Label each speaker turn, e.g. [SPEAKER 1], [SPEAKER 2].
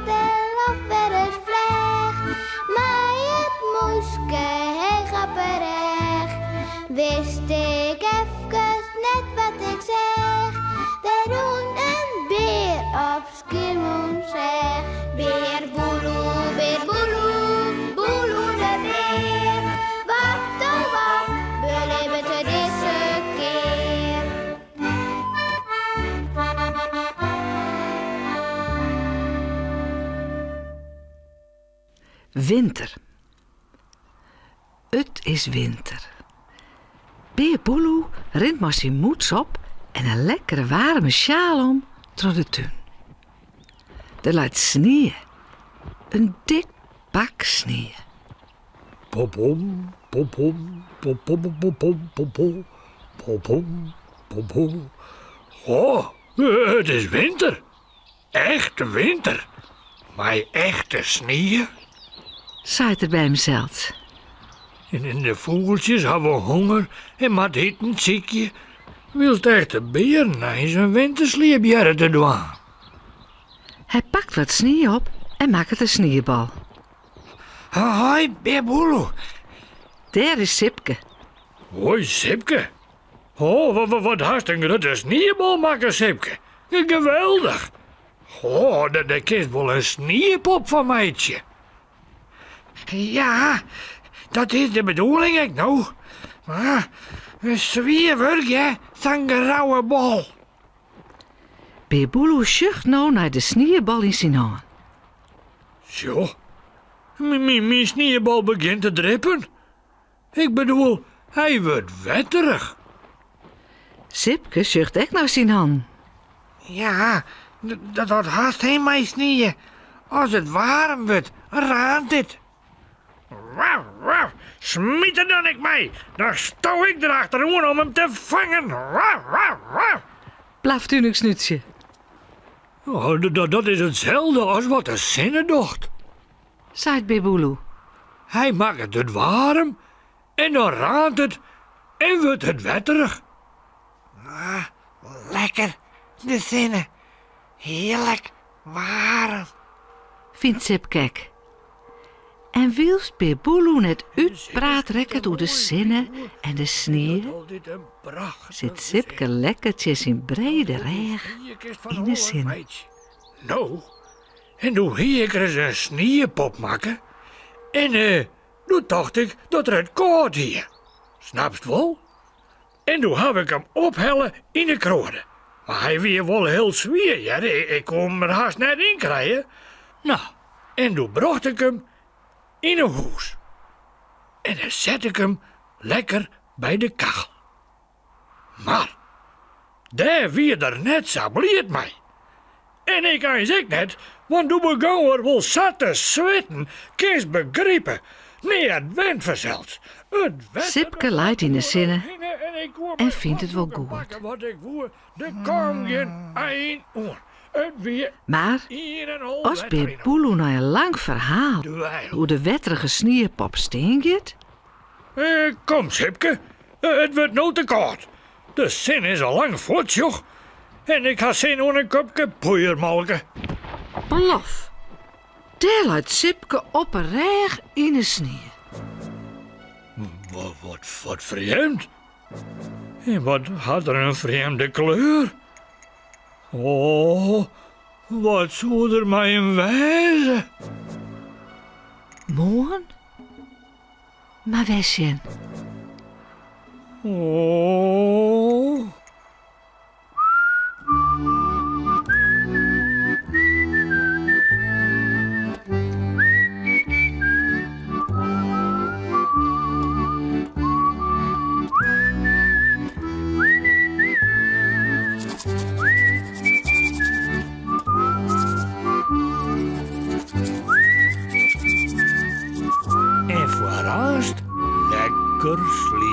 [SPEAKER 1] achterop wer ris fleach, mei it mûske heech op 'e rêch, wist ik efkes net wat ik seach. Der rûn in bear op Skiermûntseach. Bear Boeloe, bear Boeloe, Boeloe de bear. Wat oh wat belibbet er dizze kear?
[SPEAKER 2] Winter. It is winter. Bear Boeloe rint mei syn mûts op en in lekkere waarme sjaal om troch de tún. Der leit snie. In dik pak snie.
[SPEAKER 3] Pom-pom, pom-pom, pom-pom-pom-pom, pom-pom, pom-pom, pom-pom. Oh, it is winter. Echte winter. Mei echte snie.
[SPEAKER 2] Seit er by himsels.
[SPEAKER 3] En de fûgeltsjes hawwe honger en moatte iten sykje, wylst echte bearen eins in wintersliep hearre te dwaan.
[SPEAKER 2] Hy pakt wat snie op en makket in sniebal.
[SPEAKER 3] Hoi, Bear Boeloe.
[SPEAKER 2] Dêr is Sipke.
[SPEAKER 3] Hoi, Sipke. Oh, wat, wat hast in grutte sniebal makke, Sipke. Geweldich. Oh, dêr kinst wol in sniepop fan meitsje. Ja, dat is de bedoeling ek no. Mar in swier wurk, hè, sa'n grouwe bol.
[SPEAKER 2] Bear Boeloe sjocht no nei de sniebal yn syn hân.
[SPEAKER 3] Sjoch, myn sniebal begjint te drippen. Ik bedoel, hy wurdt wetterich.
[SPEAKER 2] Sipke sjocht ek nei syn hannen.
[SPEAKER 3] Ja, dat hast hè mei snie. As it waarm wurdt, raant it. Waf, waf, smyt er dan ek mei. Dan sto ik der achteroan om him te fangen. Waf, waf, waf.
[SPEAKER 2] Blaft Unuk-Snútsje.
[SPEAKER 3] Oh, dat is itselde as wat de sinne docht.
[SPEAKER 2] Seit Bear Boeloe.
[SPEAKER 3] Hy makket it waarm en dan raant it en wurdt it wetterich. Ah, lekker, de sinne. Hearlik waarm.
[SPEAKER 2] Fynt Sipke ek. En wylst Bear Boeloe net útpraat rekket oer de sinne en de snie, sit Sipke lekker tsjin syn brede rêch yn 'e sinne.
[SPEAKER 3] No, en doe hie ik ris in sniepop makke en doe tocht ik dat er it kâld hie. Snapst wol? En doe haw ik him ophelle yn de kroade. Mar hy wie wol hiel swier, hear, ik koe him der hast net yn krije. No, en doe brocht ik him yn 'e hûs. En dan sette ik him lekker by de kachel. Mar dêr wie er net sa bliid mei. En ik eins ek net, want doe begûn er wol sa te switten, kinst begripe. Neat went fansels. It wetter
[SPEAKER 2] Sipke leit yn 'e sinne
[SPEAKER 3] en ik koe
[SPEAKER 2] en fynt it wol goed.
[SPEAKER 3] pakke wat ik woe, der kaam gjin ein oan. It wie
[SPEAKER 2] Mar
[SPEAKER 3] ien en al
[SPEAKER 2] as
[SPEAKER 3] wetter
[SPEAKER 2] Bear
[SPEAKER 3] yn 'e
[SPEAKER 2] Boeloe nei in lang ferhaal
[SPEAKER 3] dweil.
[SPEAKER 2] oer de wetterige sniepop stean giet,
[SPEAKER 3] Kom Sipke, it wurdt no te kâld. De sinne is al lang fuort, sjoch. En ik ha sin oan in kopke poeiermolke.
[SPEAKER 2] Plof! Dêr leit Sipke op 'e rêch yn 'e snie.
[SPEAKER 3] Wat, wat, wat frjemd. En wat hat er in frjemde kleur. Oh, wat soe der mei him wêze?
[SPEAKER 2] Moarn? Mar wer sjen.
[SPEAKER 3] Oh. En foarearst lekker sliepe.